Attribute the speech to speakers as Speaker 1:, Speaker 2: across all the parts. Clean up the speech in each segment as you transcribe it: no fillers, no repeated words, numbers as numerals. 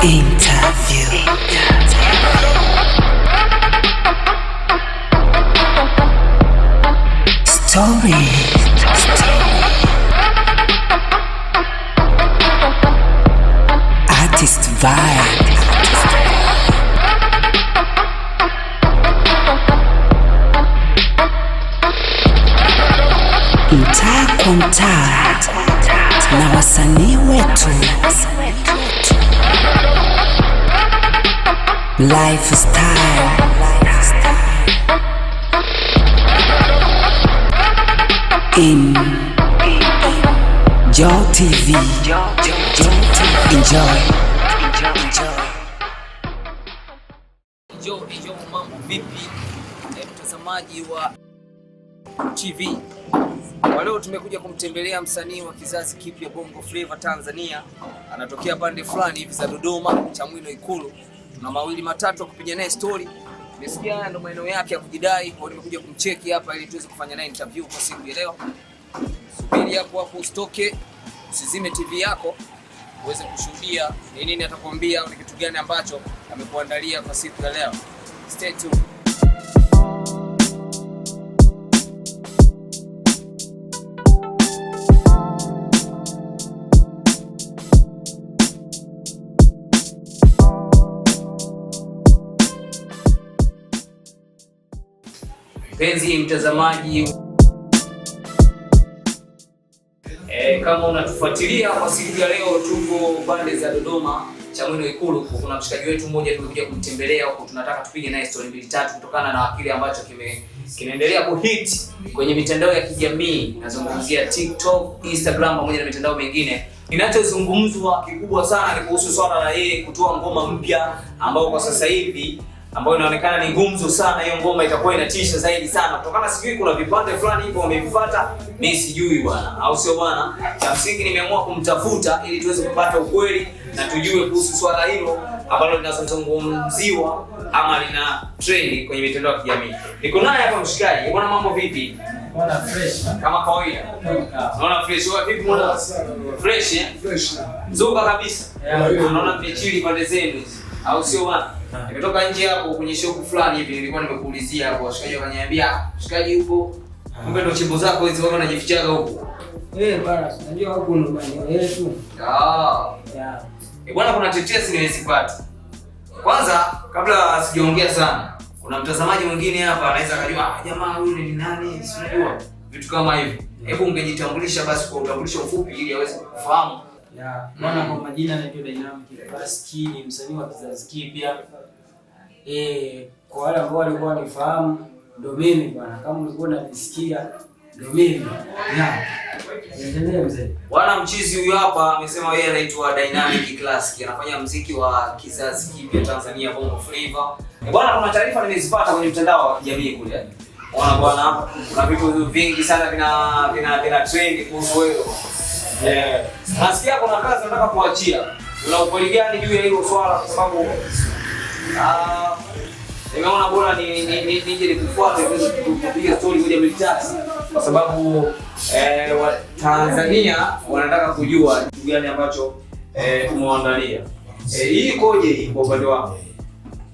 Speaker 1: Interview. Story. Artist vibe. Mtaa kwa mtaa na wasanii wetu. Lifestyle. In Joy TV. Enjoy.
Speaker 2: Jo, jo, mambo vipi? Mtazamaji wa TV. Kwa leo tumekuja kumtembelea msanii wa kizazi kipya Bongo Flava Tanzania. Anatokea pande fulani hivi za Dodoma, Chamwino Ikulu. Tuna mawili matatu ya kupiga naye story. Nimesikia haya ndo maeneo yake ya kujidai, kwa hiyo nimekuja kumcheki hapa ili tuweze kufanya naye interview kwa siku ya leo. Subiri hapo hapo, usitoke, usizime TV yako uweze kushuhudia ni nini atakwambia au ni kitu gani ambacho amekuandalia kwa siku ya leo. Stay tuned. Mpenzi mtazamaji, kama unatufuatilia kwa siku ya leo, tuko pande za Dodoma Chamwino Ikulu. Kuna mshikaji wetu mmoja tumekuja kumtembelea huku, tunataka tupige naye story mbili tatu kutokana na kile ambacho kinaendelea kuhit kwenye mitandao ya kijamii. Nazungumzia TikTok, Instagram pamoja na mitandao mingine. Kinachozungumzwa kikubwa sana ni kuhusu swala la yeye kutoa ngoma mpya ambayo kwa sasa hivi ambayo inaonekana ni gumzo sana. Hiyo ngoma itakuwa inatisha zaidi sana kutokana, sijui kuna vipande fulani hivyo wamevipata, mimi sijui bwana, au sio bwana? Cha msingi nimeamua kumtafuta ili tuweze kupata ukweli na tujue kuhusu swala hilo ambalo linazungumziwa ama lina trend kwenye mitandao ya kijamii. Niko naye hapa mshikaji. Bwana, mambo vipi?
Speaker 3: Bwana fresh.
Speaker 2: Kama kawaida. Naona fresh. Wewe vipi mwana? Fresh eh?
Speaker 3: Fresh.
Speaker 2: Zuka kabisa.
Speaker 3: Yeah.
Speaker 2: Naona mmechili pande zenu hizi. Au sio bwana? Nimetoka nje hapo kwenye shop fulani hivi nilikuwa nimekuulizia hapo, washikaji wakaniambia, "Mshikaji yupo." Kumbe ndo chimbo zako hizi wewe unajifichaga huko.
Speaker 3: Eh, bwana, unajua huku ndo maeneo yetu.
Speaker 2: Ah.
Speaker 3: Yeah.
Speaker 2: Bwana, kuna tetesi nimezipata. Kwanza kabla sijaongea sana, kuna mtazamaji mwingine hapa anaweza akajua, ah, jamaa huyu ni nani? Si unajua vitu kama hivyo. Hebu ungejitambulisha basi kwa utambulisho mfupi ili aweze kufahamu.
Speaker 3: Yeah. Bwana, kwa majina naitwa Dynamic Classic, ni msanii wa kizazi kipya. Kwa wale ambao walikuwa wanifahamu ndo mimi bwana. Kama ulikuwa unanisikia ndo mimi. Yeah. Endelee mzee.
Speaker 2: Bwana mchizi huyu hapa amesema yeye anaitwa Dynamic Classic, anafanya mziki wa kizazi kipya Tanzania Bongo Flava. Bwana, kuna taarifa nimezipata kwenye mtandao wa kijamii kule. Ona bwana, kuna vitu vingi sana vina trend kuhusu wewe. Yeah. Nasikia kuna kazi nataka kuachia. Una ukweli gani juu ya hilo swala? Kwa sababu nimeona bora nije nikufuate niweze kupiga story moja mbili tatu, kwa sababu Tanzania wanataka kujua kitu gani ambacho umewaandalia. Hii ikoje hii kwa upande wako?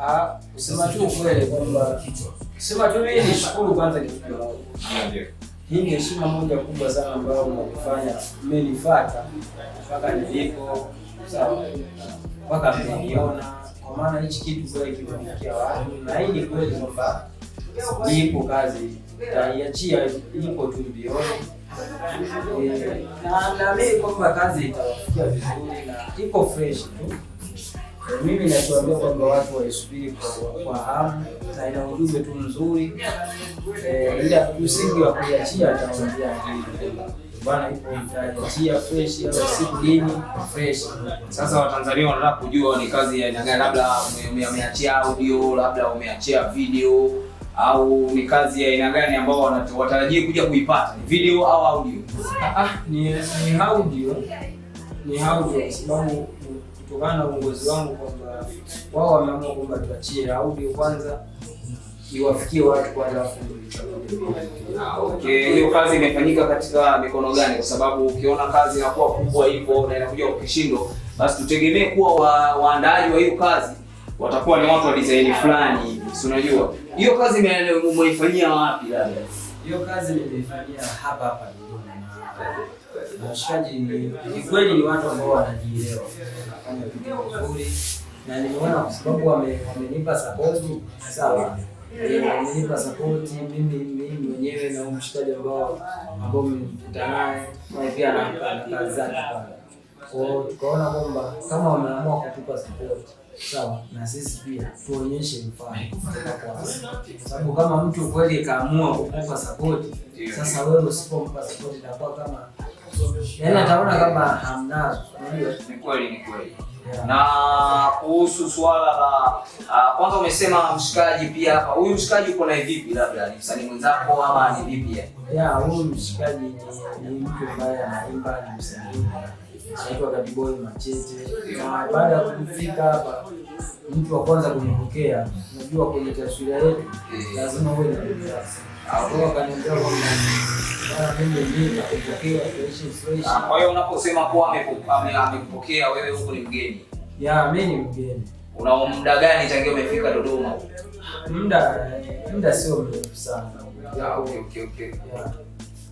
Speaker 3: Ah, kusema tu ukweli kwamba kusema tu mimi nishukuru kwanza kitu kimoja. Hii ni heshima moja kubwa sana ambayo mnanifanya, mmenifuata mpaka nilipo, sawa, mpaka mmeniona, kwa maana hichi kitu kweli kimefikia watu, na hii ni kweli kwamba ipo kazi taiachia, ipo tu mbioni. Na naamini kwamba kazi itawafikia vizuri na iko fresh tu. Mimi nachoambia kwamba watu waisubiri kwa hamu na ina ujumbe tu mzuri. Ila msingi wa kuiachia atawaambia bwana, ipo mtaiachia fresh au siku lini fresh.
Speaker 2: Sasa Watanzania wanataka kujua ni kazi ya aina gani, labda umeachia audio, labda umeachia video au ni kazi ya aina gani ambao watarajia kuja kuipata, ni video au audio?
Speaker 3: Ni audio, ni audio kwa sababu kutokana na uongozi wangu kwamba wao wameamua kwamba tuachie audio kwanza, iwafikie watu kwanza, afu ndio itakuja.
Speaker 2: Ah, okay. Hiyo kazi imefanyika katika mikono gani? Kwa sababu ukiona kazi inakuwa kubwa hivyo na inakuja kwa kishindo, basi tutegemee kuwa waandaaji wa hiyo kazi watakuwa ni watu wa design fulani hivi, si unajua hiyo kazi umeifanyia wapi labda?
Speaker 3: Hiyo kazi nimeifanyia hapa hapa Dodoma na washikaji ni kweli ni watu ambao wanajielewa, wanafanya vitu vizuri, na nimeona kwa sababu wamenipa support sawa. Wamenipa support mimi mwenyewe na huyu mshikaji ambao nimekutana naye, naye pia ana kazi zake pale. Kwa hiyo tukaona kwamba kama wameamua kutupa support sawa, na sisi pia tuonyeshe mfano kutoka kwao, sababu kama mtu kweli kaamua kukupa support, sasa wewe usipompa support itakuwa kama yaani ataona kama hamnazo, unajua.
Speaker 2: Ni kweli, ni kweli.
Speaker 3: Yeah.
Speaker 2: Na kuhusu swala la kwanza umesema mshikaji pia hapa, huyu mshikaji uko naye vipi? Labda ni msanii mwenzako ama ni vipi?
Speaker 3: Yeah, huyu mshikaji ni mtu ambaye anaimba, ni msanii anaitwa Gadiboy Machete. Na baada ya kufika hapa, mtu wa kwanza kunipokea, unajua kwenye taswira yetu lazima uwe na ndugu zako. Kwa hiyo akaniambia kwamba bwana, mimi ndiye nakupokea fresh fresh.
Speaker 2: Kwa hiyo unaposema kuwa amekupokea wewe, huku ni mgeni?
Speaker 3: Yeah, mimi ni mgeni.
Speaker 2: Una muda gani tangia umefika Dodoma?
Speaker 3: Muda sio mrefu sana.
Speaker 2: Ah, okay.
Speaker 3: Yeah.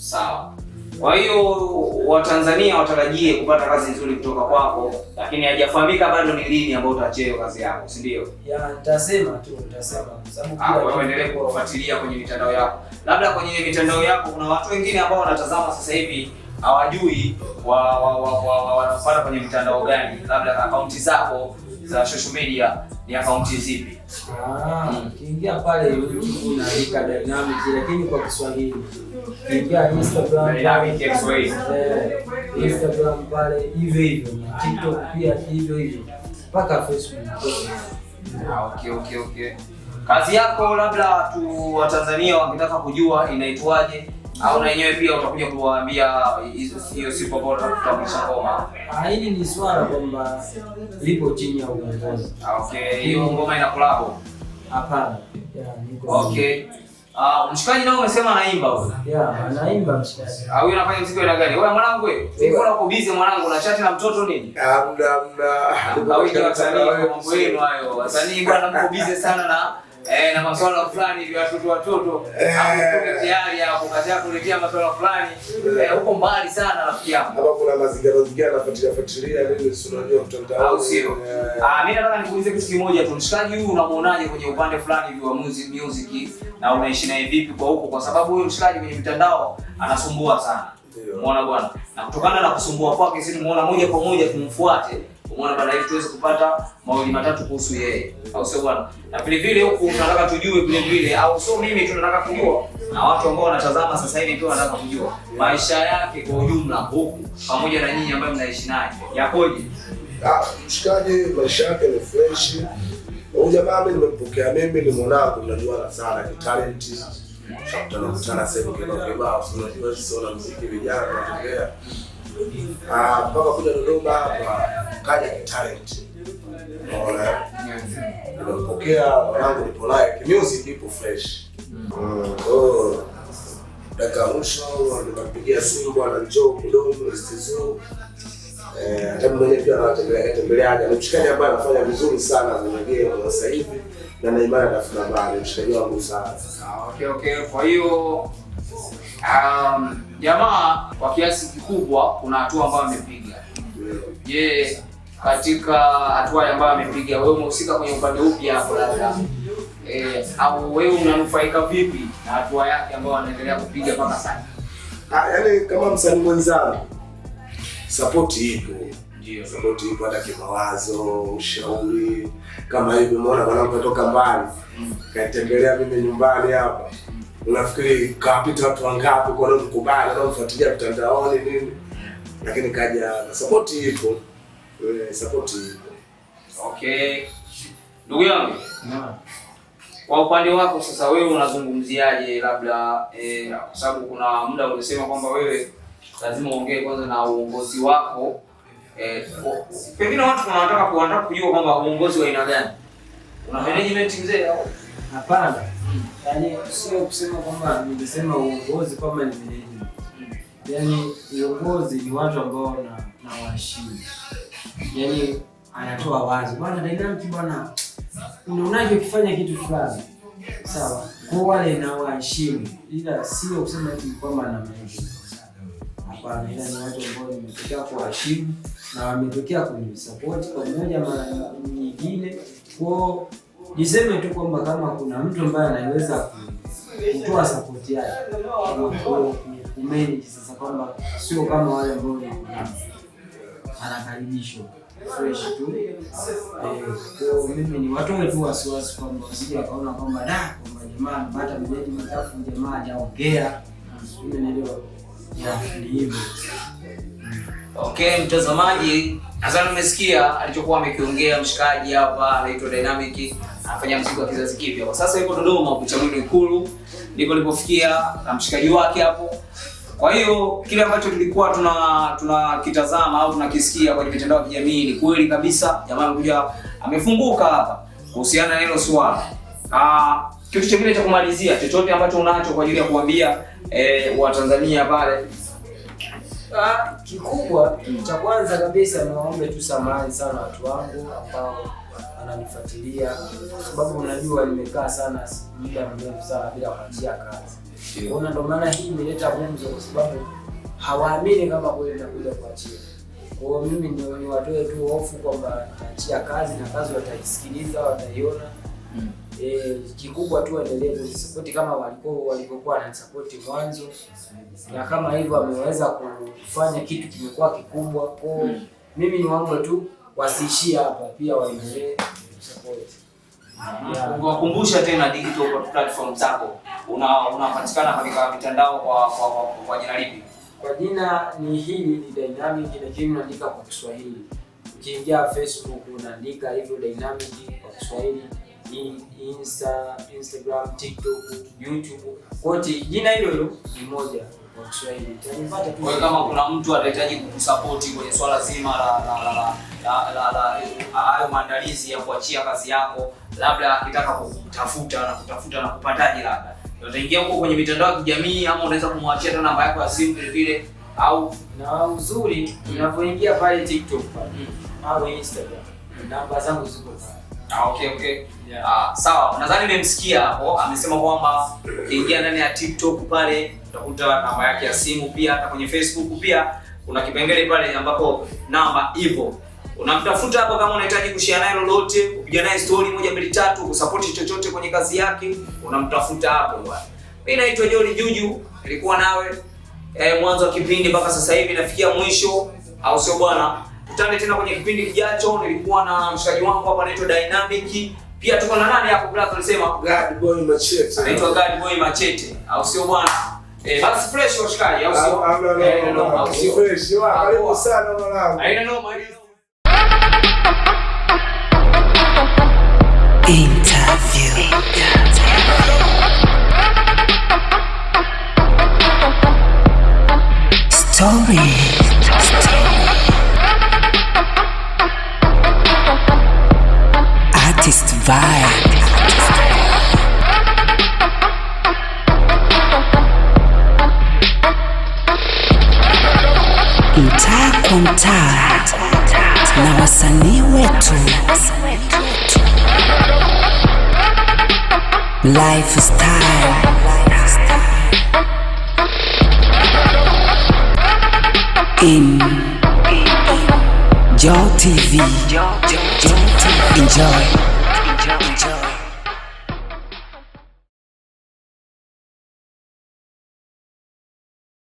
Speaker 2: Sawa. Kwa hiyo Watanzania watarajie kupata kazi nzuri kutoka kwako, lakini haijafahamika bado ni lini ambayo utaachia hiyo kazi yako, si ndio?
Speaker 3: Yeah, nitasema tu, nitasema kwa sababu
Speaker 2: Ah,
Speaker 3: kila
Speaker 2: kwa hiyo endelee kuwafuatilia kwenye mitandao yako. Labda kwenye mitandao yako kuna watu wengine ambao wanatazama sasa hivi hawajui wanapata kwenye mitandao gani, labda akaunti zako za social media ni akaunti zipi?
Speaker 3: Ah, ukiingia pale YouTube unaandika Dynamic lakini kwa Kiswahili. Ukiingia Instagram
Speaker 2: Dynamic ya Kiswahili.
Speaker 3: Instagram pale hivyo hivyo na TikTok pia hivyo hivyo mpaka Facebook.
Speaker 2: Ah, okay. Kazi yako labda watu wa Tanzania wangetaka kujua inaitwaje, au na yenyewe pia utakuja kuwaambia hiyo siku ambayo tutakutambulisha ngoma?
Speaker 3: Ah, hili ni swala kwamba lipo chini ya uongozi.
Speaker 2: Ah, okay, hiyo ngoma ina collab?
Speaker 3: Hapana. Yeah, niko.
Speaker 2: Okay. Ah, mshikaji nao umesema anaimba huyo?
Speaker 3: Yeah, anaimba mshikaji.
Speaker 2: Ah, huyo anafanya muziki wa aina gani? Wewe mwanangu wewe, mbona uko busy mwanangu, na chat na mtoto nini?
Speaker 4: Hamna, hamna.
Speaker 2: Au ni wasanii kwa mambo yenu hayo. Wasanii bwana mko busy sana na masuala fulani vya watoto. Hapo tuko tayari hapo kazi yako kuletea masuala fulani. Huko mbali sana rafiki yangu.
Speaker 4: Hapa kuna mazingira nafuatilia fuatilia mimi, si unajua mtandao.
Speaker 2: Au sio? Ah, mimi nataka nikuulize kitu kimoja tu. Mshikaji huyu unamuonaje kwenye upande fulani hivi wa music na unaishi naye vipi kwa huko? Kwa sababu huyu mshikaji kwenye mitandao anasumbua sana. Umeona bwana? Na kutokana na kusumbua kwake sisi tumeona moja kwa moja tumfuate. Umeona bwana, ili tuweze kupata mawili matatu kuhusu yeye. Au sio bwana? Na vile vile huku tunataka tujue vile vile, au sio mimi tunataka kujua na watu ambao wanatazama sasa hivi pia wanataka kujua maisha yake kwa ujumla huku pamoja na nyinyi ambao mnaishi naye yakoje?
Speaker 4: Ah, mshikaji maisha yake ni fresh. Huyu jamaa mimi nimempokea, mimi ni mwanangu, tunajuana sana kitalent. Tushakutana kutana sehemu kibao kibao, si unajua sisi wana muziki vijana tunatembea. Ah, mpaka kuja Dodoma hapa kaja kitalent. Unaona? Nimempokea mwanangu, nipo naye music ipo fresh. Oh. Dakika mwisho nikampigia simu, bwana njoo Kudomo Stizu. Hata mwenyewe pia anatembelea tembeleaga. Ni mshikaji ambaye anafanya vizuri sana kwenye game sasa hivi na na imani atafika mbali, mshikaji wangu sana.
Speaker 2: Ah, okay. Kwa hiyo jamaa kwa kiasi kikubwa kuna hatua ambayo amepiga. Je, katika hatua ambayo amepiga wewe umehusika kwenye upande upi hapo labda? Au wewe unanufaika vipi na hatua yake ambayo anaendelea kupiga mpaka sasa?
Speaker 4: Ah, yaani kama msanii mwenzangu support ipo.
Speaker 2: Ndio.
Speaker 4: Support ipo hata kimawazo, ushauri. Kama hivi umeona mwanangu katoka mbali. Kaitembelea mimi nyumbani hapa. Unafikiri kawapita watu wangapi kwa nini mkubali, wanaomfuatilia mtandaoni nini? Lakini kaja na support ipo. Support ipo.
Speaker 2: Okay. Ndugu yangu,
Speaker 3: Naam.
Speaker 2: kwa upande wako sasa wewe unazungumziaje labda kwa sababu kuna muda umesema kwamba wewe lazima uongee kwanza na uongozi wako. Pengine watu wanataka kujua kwamba uongozi wa aina gani. Una management mzee au?
Speaker 3: Hapana. Yaani sio kusema kwamba nimesema uongozi kwamba ni management. Yaani uongozi ni watu ambao na waheshimu. Yaani anatoa wazo, bwana Dynamic, bwana unaonaje ukifanya kitu fulani? Sawa. Kwa wale na waheshimu, ila sio kusema eti kwamba na management. Hapana, ila ni watu ambao nimetokea kuwaheshimu na wametokea kunisupport kwa moja mara nyingine. Kwa niseme tu kwamba kama kuna mtu ambaye anaweza kutoa support yake kama kumanage sasa, kwamba sio kama wale ambao ni anakaribishwa fresh tu. Kwa mimi ni watoe tu wasiwasi kwamba wasije wakaona kwamba da, kwamba jamaa amepata management alafu jamaa hajaongea. Umeelewa? Yeah, ni hivyo.
Speaker 2: Okay, mtazamaji, nadhani umesikia alichokuwa amekiongea mshikaji hapa, anaitwa Dynamic, anafanya muziki wa kizazi kipya. Kwa sasa yuko Dodoma huko Chamwino Ikulu, ndiko alipofikia na mshikaji wake hapo. Kwa hiyo kile ambacho tulikuwa tunakitazama au tunakisikia kwenye mitandao ya kijamii ni kweli kabisa, jamaa amekuja amefunguka hapa kuhusiana na hilo swala. Kitu chingine cha kumalizia, chochote ambacho unacho kwa ajili ya kuambia Watanzania pale?
Speaker 3: Kikubwa cha kwanza kabisa niwaombe tu samahani sana watu wangu ambao wananifuatilia, kwa sababu unajua nimekaa sana muda mrefu sana bila kuachia kazi. Unaona, ndio maana hii imeleta gumzo, kwa sababu hawaamini kama kweli nitakuja kuachia. Kwa hiyo mimi niwatoe tu hofu kwamba nitaachia kazi na kazi wataisikiliza, wataiona. Kikubwa tu waendelee kunisapoti kama walivyokuwa wananisapoti mwanzo, na kama hivyo wameweza kufanya kitu kimekuwa kikubwa. Kwa mimi niwaombe tu wasiishie hapa, pia waendelee kunisapoti. Yeah.
Speaker 2: Ungewakumbusha tena digital platform zako, unapatikana katika mitandao kwa jina lipi?
Speaker 3: Kwa jina ni hili ni Dynamic, lakini unaandika kwa Kiswahili. Ukiingia Facebook unaandika hivyo Dynamic kwa Kiswahili, Instagram, TikTok, YouTube, kote jina hilo hilo ni moja kwa Kiswahili. Utanipata tu.
Speaker 2: Kwa hiyo kama kuna mtu atahitaji kukusupport kwenye swala zima la hayo maandalizi ya kuachia kazi yako, labda akitaka kukutafuta na kutafuta na kupataje, labda utaingia huko kwenye mitandao ya kijamii ama unaweza kumwachia hata namba yako ya simu vile vile au
Speaker 3: Na uzuri unavyoingia pale TikTok pale au Instagram, namba zangu ziko pale.
Speaker 2: Okay.
Speaker 3: Yeah.
Speaker 2: Sawa, nadhani nimemsikia hapo amesema kwamba ukiingia ndani ya TikTok pale utakuta namba yake ya simu, pia hata kwenye Facebook pia kuna kipengele pale ambapo namba ipo. Unamtafuta hapo kama unahitaji kushare naye lolote, kupiga naye story 1 2 3, kusupport chochote kwenye kazi yake, unamtafuta hapo bwana. Mimi naitwa Jolly Juju, nilikuwa nawe mwanzo wa kipindi mpaka sasa hivi nafikia mwisho, au sio bwana? Tutane tena kwenye kipindi kijacho. Nilikuwa na mshikaji wangu hapa anaitwa Dynamic. Pia tuko na nani hapo brother, ulisema?
Speaker 4: God Boy Machete.
Speaker 2: Anaitwa God Boy Machete, au sio bwana? Basi fresh washikaji, au sio?
Speaker 4: Hamna
Speaker 2: Au
Speaker 4: noma.
Speaker 2: sio?
Speaker 4: Fresh. Karibu sana mwanangu.
Speaker 2: Haina noma, haina noma.
Speaker 1: Interview. Story. Artist vibe. Mtaa kwa mtaa na wasanii wetu. Lifestyle. In Joy TV. Enjoy.